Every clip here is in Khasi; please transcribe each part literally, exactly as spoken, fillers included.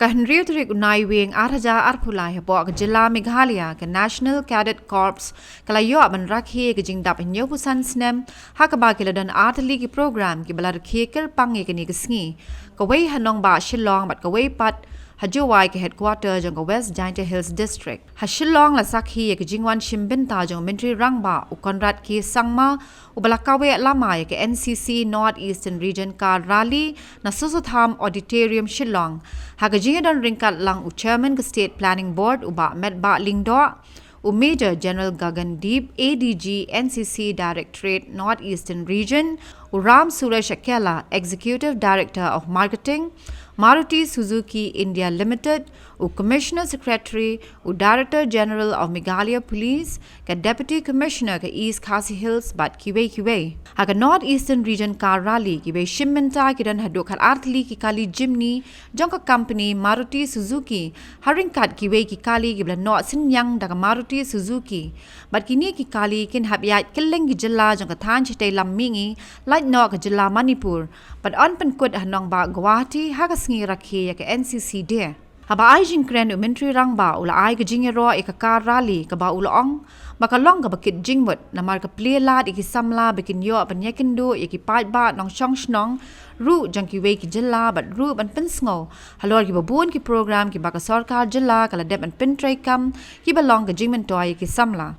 Ka hynriew tarik u Naiwieng ar hajar arphew lai hapoh ka jylla Meghalaya, ka National Cadet Corps ka la ïoh ban rakhe ïa ka jingdap hynñiewphew san snem, ha kaba ki la don artylli ki program kiba la rakhe kyrpang ïa kane ka sngi. Kawei ha nongbah Shillong bad kawei pat ha Jowai, ka headquarter jong ka West Jaintia Hills District. Ha Shillong la sakhi ïa ka jingwan shim bynta jong u Myntri Rangbah u Conrad K Sangma, uba la kaweh lama ïa ka N C C North Eastern Region Car Rally na Sosotham Auditorium, Shillong. Ha ka jingïadon ryngkat lang u Chairman ka State Planning Board, u Bah Metbah Lyngdoh, u Major General Gagandeep, A D G N C C Directorate North Eastern Region, u Ram Suresh Akella, Executive Director of Marketing, Maruti Suzuki India Limited, u Commissioner Secretary, u Director General of Meghalaya Police, ka Deputy Commissioner ka East Khasi Hills bad kiwei kiwei. Ha ka North Eastern Region Car Rally, kiba shim bynta ki don haduh khat artylli ki kali jimny jong ka company Maruti Suzuki, ha ryngkat kiwei ki kali kiba la noh synñiang da ka Maruti Suzuki. Bad kine ki kali kin hap ïaid kylleng ki jylla jong ka thaiñ shatei lam mihngi, lait noh ka jylla Manipur. Bad yn pynkut ha nongbah Guwahati ha ka sngi rakhe ïa ka N C C Day. Haba ai jingkren u Myntri Rangbah u la ai ka jingïaroh ïa ka car rally kaba u la ong ba ka long kaba kit jingmut namar ka plie lad ïa ki samla ba kin ïoh ban ïakynduh ïa ki paidbah nongshong shnong ruh jong kiwei ki jylla bad ruh ban pynsngew halor kiba bun ki program kiba ka sorkar jylla ka la dep ban pyntreikam kiba long ka jingmyntoi ïa ki samla.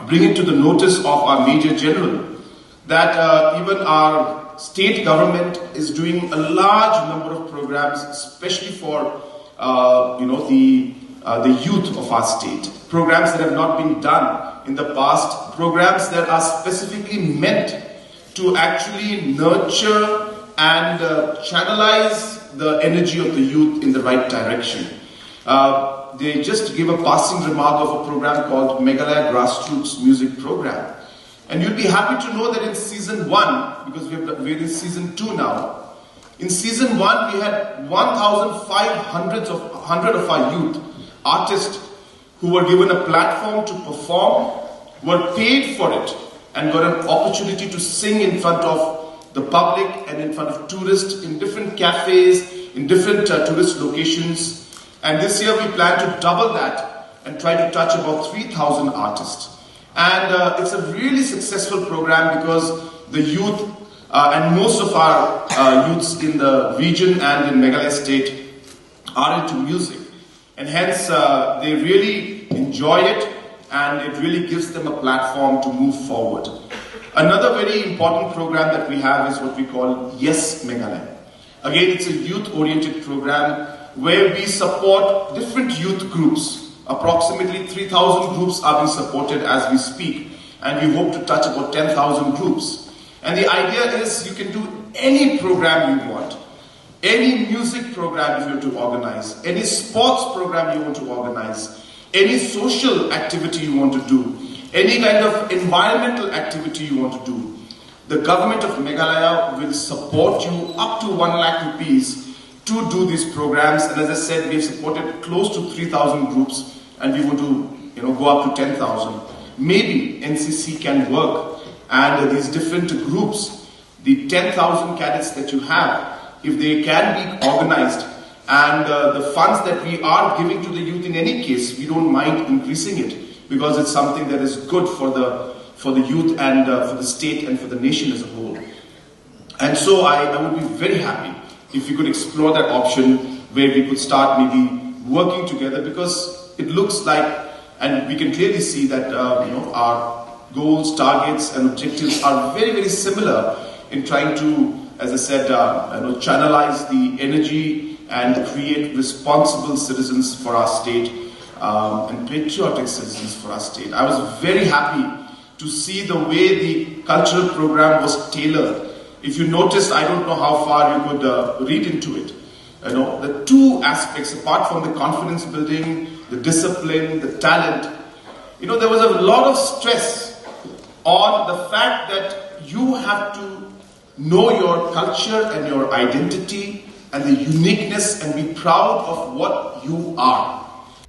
Bring it to the notice of our Major General that uh, even our state government is doing a large number of programs, especially for uh, you know the uh, the youth of our state. Programs that have not been done in the past. Programs that are specifically meant to actually nurture and uh, channelize the energy of the youth in the right direction. Uh, they just gave a passing remark of a program called Meghalaya Grassroots Music Program. And you'll be happy to know that in season one, because we have, we're in season two now, in season one we had one thousand five hundred of, hundred of our youth artists who were given a platform to perform, were paid for it, and got an opportunity to sing in front of the public and in front of tourists in different cafes, in different uh, tourist locations. And this year we plan to double that and try to touch about three thousand artists. And uh, it's a really successful program because the youth uh, and most of our uh, youths in the region and in Meghalaya state are into music. And hence, uh, they really enjoy it and it really gives them a platform to move forward. Another very important program that we have is what we call Yes Meghalaya. Again, it's a youth oriented program where we support different youth groups. Approximately three thousand groups are being supported as we speak, and we hope to touch about ten thousand groups. And the idea is you can do any program you want, any music program you want to organize, any sports program you want to organize, any social activity you want to do, any kind of environmental activity you want to do. The government of Meghalaya will support you up to one lakh rupees to do these programs. And as I said, we have supported close to three thousand groups and we want to you know, go up to ten thousand. Maybe N C C can work and these different groups, the ten thousand cadets that you have, if they can be organized and uh, the funds that we are giving to the youth in any case, we don't mind increasing it because it's something that is good for the for the youth and uh, for the state and for the nation as a whole. And so I, I would be very happy if we could explore that option where we could start maybe working together, because it looks like, and we can clearly see that uh, you know our goals, targets, and objectives are very, very similar in trying to, as I said, uh, you know, channelize the energy and create responsible citizens for our state um, and patriotic citizens for our state. I was very happy to see the way the cultural program was tailored. If you noticed, I don't know how far you could uh, read into it. You know, the two aspects, apart from the confidence building, the discipline, the talent, you know, there was a lot of stress on the fact that you have to know your culture and your identity and the uniqueness and be proud of what you are.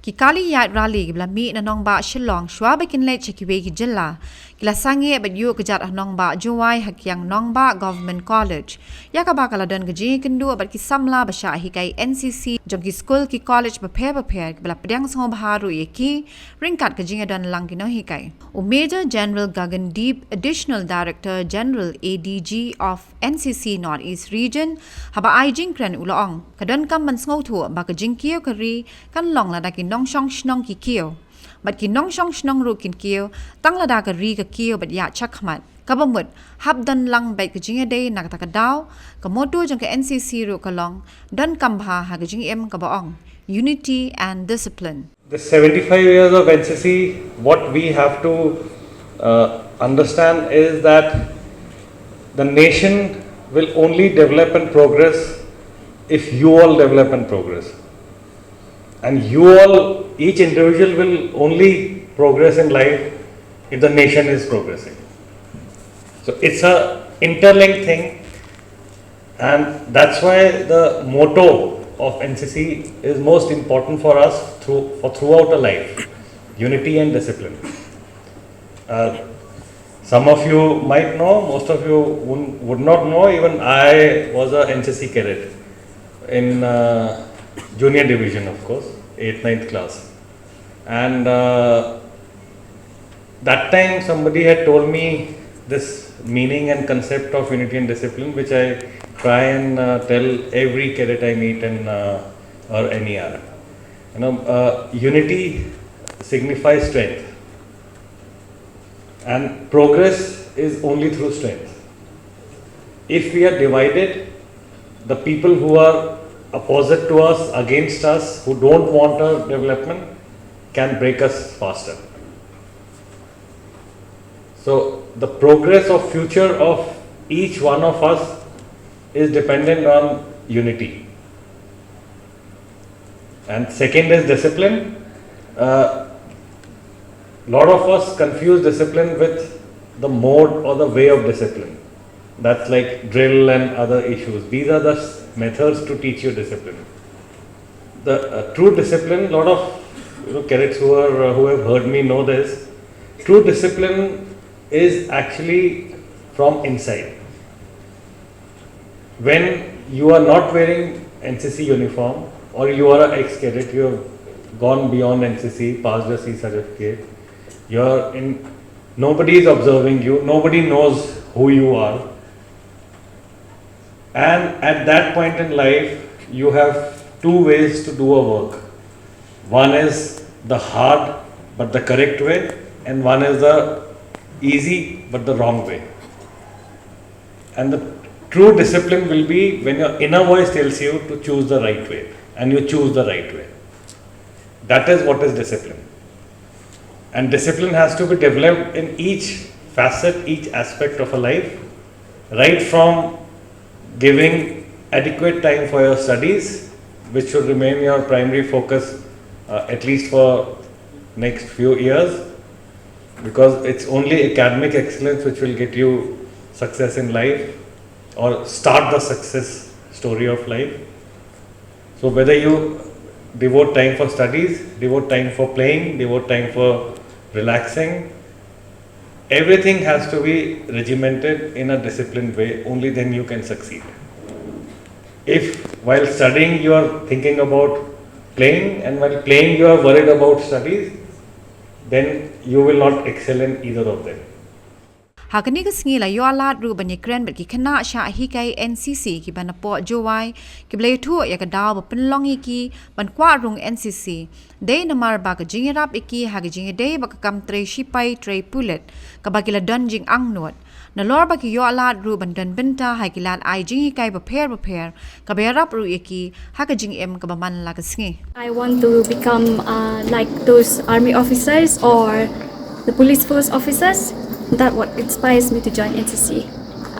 Ki kali ïaid rally kiba la mih na nongbah Shillong shuwa ba kin leit sha kiwei ki jylla. La sangeh bad ïuh kjat ha Nongbah Jowai ha kiang Nongbah Government College, ïa kaba ka la don ka jingïakynduh bad ki samla ba shah hikai N C C jong ki skul ki college bapher bapher, kiba la pdiang sngewbha ruh ïa ki ryngkat ka jingïadon lang ki nonghikai. U Major General Gagandeep, Additional Director General, A D G of N C C North East Region, haba ai jingkren u la ong, ka donkam ban sngewthuh ba ka jingkiew ka ri kan long lada ki nongshong shnong ki kiew bad ki nongshong shnong ruh kin kiew, tang lada ka ri ka kiew bad ïaid shakhmat. Kaba mut, hap don lang bad ka jingïadei na kata ka daw. Ka motto jong ka N C C ruh ka long, donkam bha ha ka jingim, kaba ong, unity and discipline. The seventy-five years of N C C, what we have to uh, understand is that the nation will only develop and progress if you all develop and progress. And you all, each individual will only progress in life if the nation is progressing. So it's a interlinked thing, and that's why the motto of N C C is most important for us through, for throughout a life, unity and discipline. Uh, some of you might know, most of you wouldn't- would not know. Even I was a N C C cadet in uh, junior division, of course, eighth, ninth class. And uh, that time somebody had told me this meaning and concept of unity and discipline, which I try and uh, tell every cadet I meet in uh, or N E R. You know, uh, unity signifies strength, and progress is only through strength. If we are divided, the people who are opposite to us, against us, who don't want our development, can break us faster. So the progress of future of each one of us is dependent on unity. And second is discipline. A uh, lot of us confuse discipline with the mode or the way of discipline. That's like drill and other issues. These are the methods to teach you discipline. The uh, true discipline, a lot of you know, cadets who are uh, who have heard me know this. True discipline is actually from inside. When you are not wearing N C C uniform or you are an ex-cadet, you have gone beyond N C C, passed your C certificate, you are in, nobody is observing you, nobody knows who you are. And at that point in life, you have two ways to do a work. One is the hard but the correct way, and one is the easy but the wrong way. And the true discipline will be when your inner voice tells you to choose the right way, and you choose the right way. That is what is discipline. And discipline has to be developed in each facet, each aspect of a life, right from giving adequate time for your studies, which should remain your primary focus uh, at least for next few years, because it's only academic excellence which will get you success in life or start the success story of life. So whether you devote time for studies, devote time for playing, devote time for relaxing, everything has to be regimented in a disciplined way. Only then you can succeed. If while studying you are thinking about playing and while playing you are worried about studies, then you will not excel in either of them. Ha kane ka sngi la ïoh lad ruh ban ïakren bad ki khynnah shah hikai N C C kiba napoh Jowai, kiba la ïathuh ïa ka daw ba pynlong ïa ki ban kwah rung N C C. Dei namar ba ka jingïarap ïa ki ha ka jingïadei bad ka kam trei shipai trei pulit, kaba ki la don jingangnud. Nalor ba ki ïoh lad ruh ban don bynta ha ki lad ai jinghikai bapher bapher, kaba ïarap ruh ïa ki ha ka jingim kaba man la ka sngi. I want to become uh, like those army officers or the police force officers. That what inspires me to join N C C.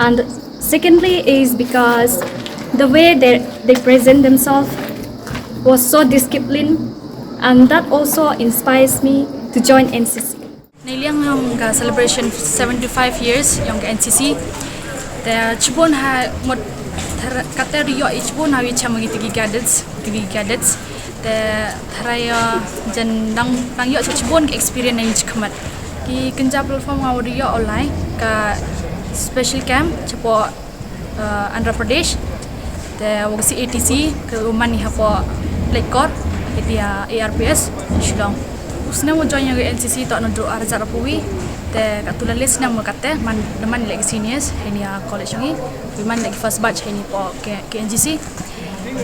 And secondly is because the way they, they present themselves was so disciplined, and that also inspires me to join N C C. Nei liang yong ka celebration seventy-five years yong ka N C C. Te chibun ha mut kater yo chibun ha wi chama gitu ki cadets, gitu ki cadets. Te tharai jan dang dang yo chibun experience nei chikmat. Ki kynja platform nga wa da ïoh u lai ka special camp chapoh uh, Andhra Pradesh. Te wa ka C A T C ka u man ïa hapoh Laitkor, ïa A R P S Shillong. U snem wa join ïa ka N C C toh naduh ar hajar arphew wi. Te katto la leh snem wa katte man, man leh ki seniors ha ïa college ngi. Wi man leh ki first batch ha ïa poh K N G C.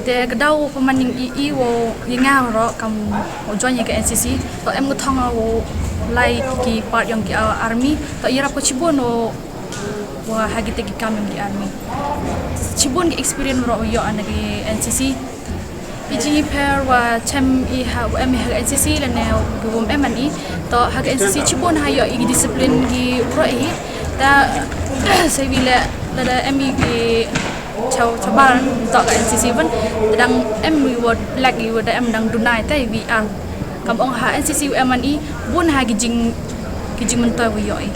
Te ka daw pynman ïa i, i wa ïa nga ro kam wa join ïa ka N C C. Toh em nga thong wa lai ki part yong ki uh, army. Toh ïarap ka shibun wa wa ha kita ki kam yong ki army. Shibun ki experience wa ro ïoh na ki N C C. Ki jingïapher wa chem i ha wa em i ha N C C lane ki wom em ani. Toh ha N C C shibun ha ïoh i ki discipline ki ro i. Ta sa wi le lada em i ki chaw chabar toh ka N C C bun. Dang em i wa lak i wa da em dang dunai ta wi ang. Kam ong ha N C C wa em ani bun ha ki jing ki jingmyntoi wa ïoh i.